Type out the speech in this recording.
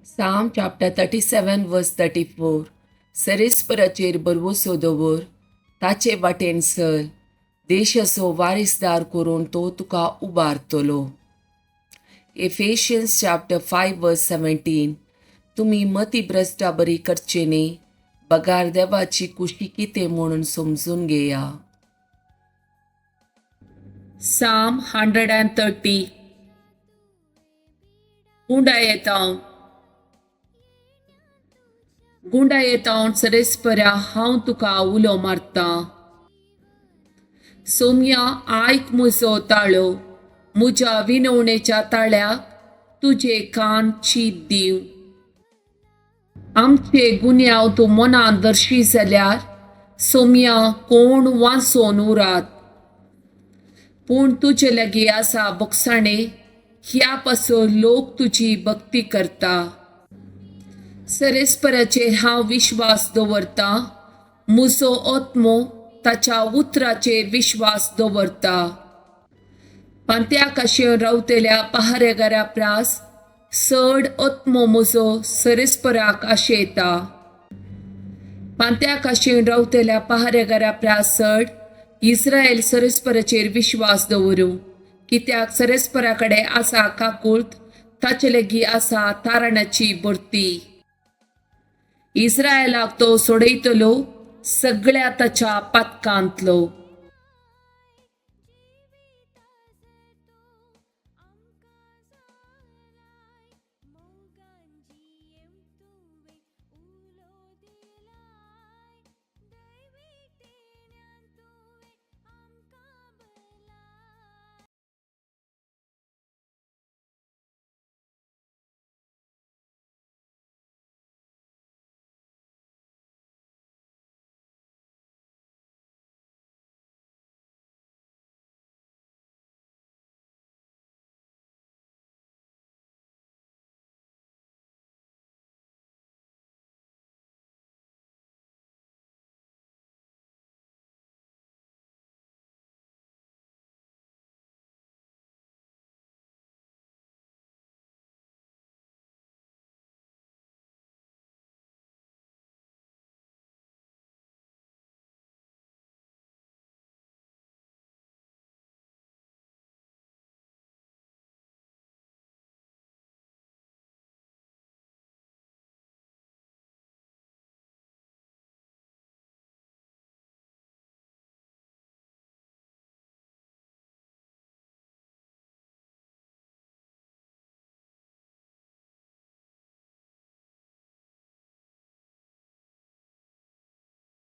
Psalm chapter 37 verse 34. सरेस्पराचेर भरवंसो दवर, ताचे वाटेन चल, देशाचो वारीसदार करून तो तुका उबारतलो. Ephesians chapter 5 verse 17. तुमी मती भ्रश्टा बरी करचे न्ही, बगार देवाची कुशी कितें म्हणून समजून घेया. Psalm 130. गुंडायेतावन गुंडायेतावन सरेस्परा हांव तुका उलो मारतां. सोम्या, आयक म्हजो ताळो, म्हज्या विनवणेच्या ताळ्याक तुजे कान चीत दीव. आमचे गुन्यांव तूं मनान दर्शी जाल्यार, सोम्या, कोण वांचोन उरात? पूण तुजे लागीं आसा बोगसाणे, ह्या पासून लोक तुजी भक्ती करता. सरेस्पराचेर हांव विश्वास दवरतां, म्हजो आत्मो ताच्या उतराचेर विश्वास दवरता. पांत्या काशेन रावतल्या पहारेगारा प्रास चड आत्मो म्हजो सरेस्पराक आशेता. पांत्या काशेन रावतल्या पहारेगारा प्रास चड इस्रायल सरेस्पराचेर विश्वास दवरूं, कित्याक सरेस्परा कडेन आसा काकूळत, ताचे लागीं आसा तारणाची भरती. इस्रायलाक तो सोडयतलो सगळ्या ताच्या पातकांतलो.